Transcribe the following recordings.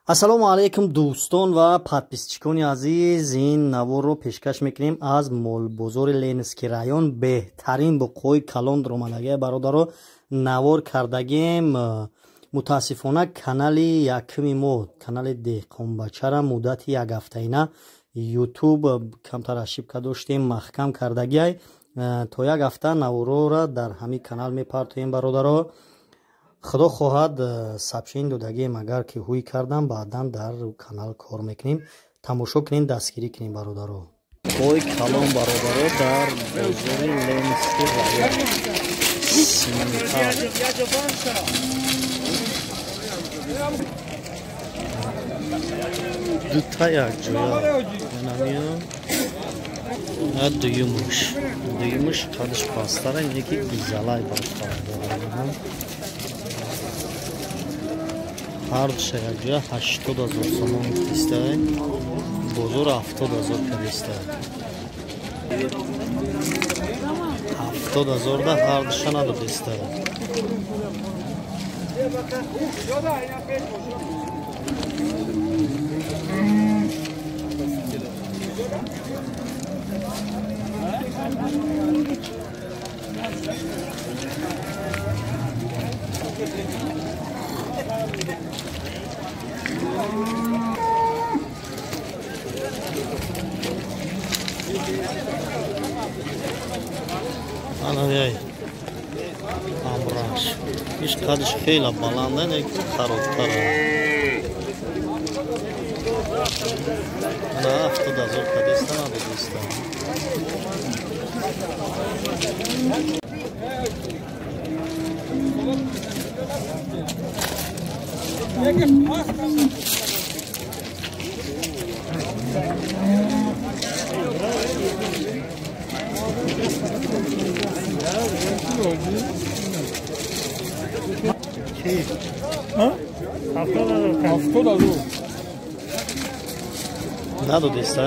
Ассалому алайкум дӯстон ва подписчикони азиз, ин наворро пешкаш мекунем аз молбозори Ленинский район. Беҳтарин буқҳои калон даромадагия бародаро навор кардагем. Мутаассифона канали якуми мо, канали Деҳқонбачара, муддати як ҳафтаина ютуб камтар ошибка доштем, маҳкам кардагиай. То як ҳафта наворора дар ҳамин канал мепартоем бародаро. Худо хоҳад сабшин додагием, агар ки ҳуй кардам, баъдан дар канал кор мекунем. Тамошо кунем, дастгирӣ кунем бародаро. Ой калон бародаро дар бозори Ленинский район. Симентал. Дута якҷоя. Инамиё. Дуюмуш. Дуюмуш қадаш пасттара, ине ки гизалай бародаро. Ҳар душа якҷоя 80 000 сомон кистай, бозор 70 000 кадистай. 70 000 да ҳар душа надодистай. Анавяй амраш. Иш қадиш хеле баланда, не ки харобтара. Ана 70 000 кадиста надодиста. Надодиста?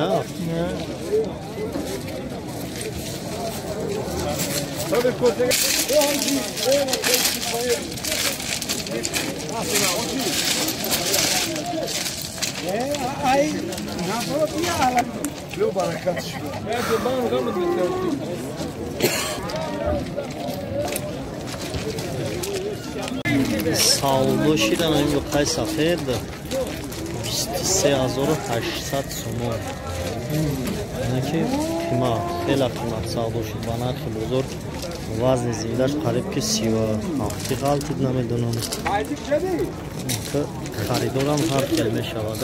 Савдо шидан ин буқаи сафед 23800 сомон. Инаки қимат, хеле қимат савдо шуд ба нархи бозор. Вазни зиндаш қариб ки 37 ғалтид, намедонам. Харидорам ҳар хел мешавад.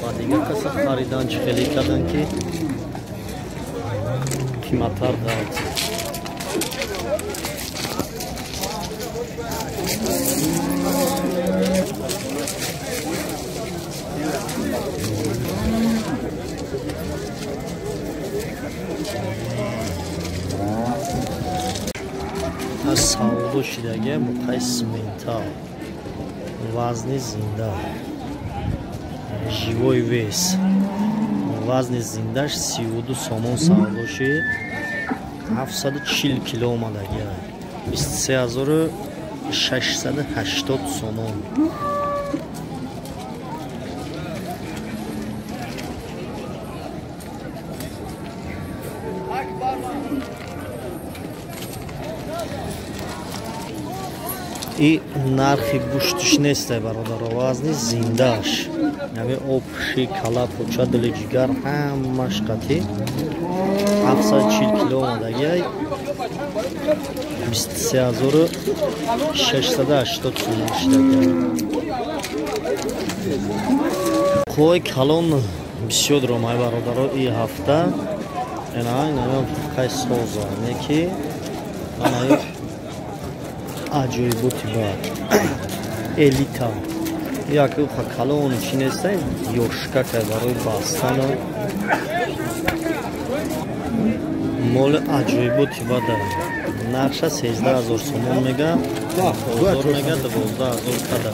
Ба дигар каса харидан чӣ хеле кардан ки қиматтар ғалтид. Савдо шидагия буқаи симентал, вазни зинда, живой вес, вазни зиндаш 32 сомон савдо шид, 740 кило омадагия, 23680 сомон. И нархи гӯштиш нестай бародаро, вазни зиндааш, яъне обши, кала, поча, дили ҷигар ҳамаш қатӣ 740 кило омадагиай, 23680 сомон шидагиай. Қӯи калон бисёр ромай бародаро и ҳафта. Ина қай соза не ки анаи аҷоиботи бад элита як уха калон чи нестай, ёшкакай барои бастану моли аҷоиботи бада. Нарша 13 000 сомон мега, бозор мега 12 000 када.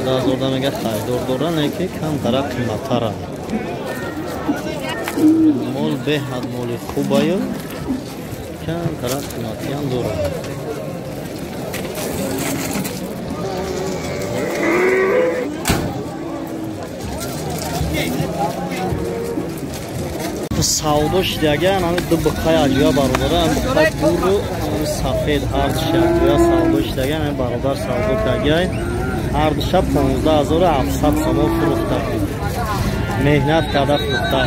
12 000 да мега харидор дора, не ки камтара қиматтара. Мол беҳад моли хубаю, камтара қиматиам дорад. Савдо шидаган ҳами ду буқаи аҷоя бародаро, ҳами буқаи буру ҳами сафед ҳардуша аҷоя савдо шидаган, ҳами бародар савдо кардагиай. Ҳардуша 15700 сомон фурӯхта. Меҳнат карда фурӯхта.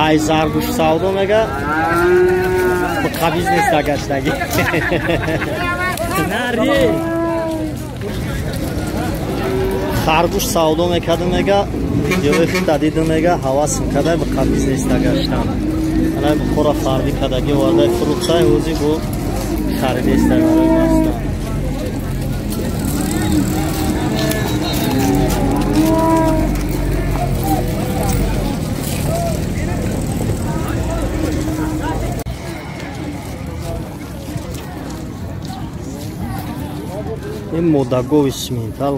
Ай заргӯш савдо мега буқа бизнес гаштаги. Нари. Харгӯш савдо мекардам мега, видеои хита дидам мега, ҳавасм карда буқа бизнес гаштам. Ана буқора фарди кардаги оварда фурӯхта, ҳози бо харидеста барои бастан. Ин модагови симентал.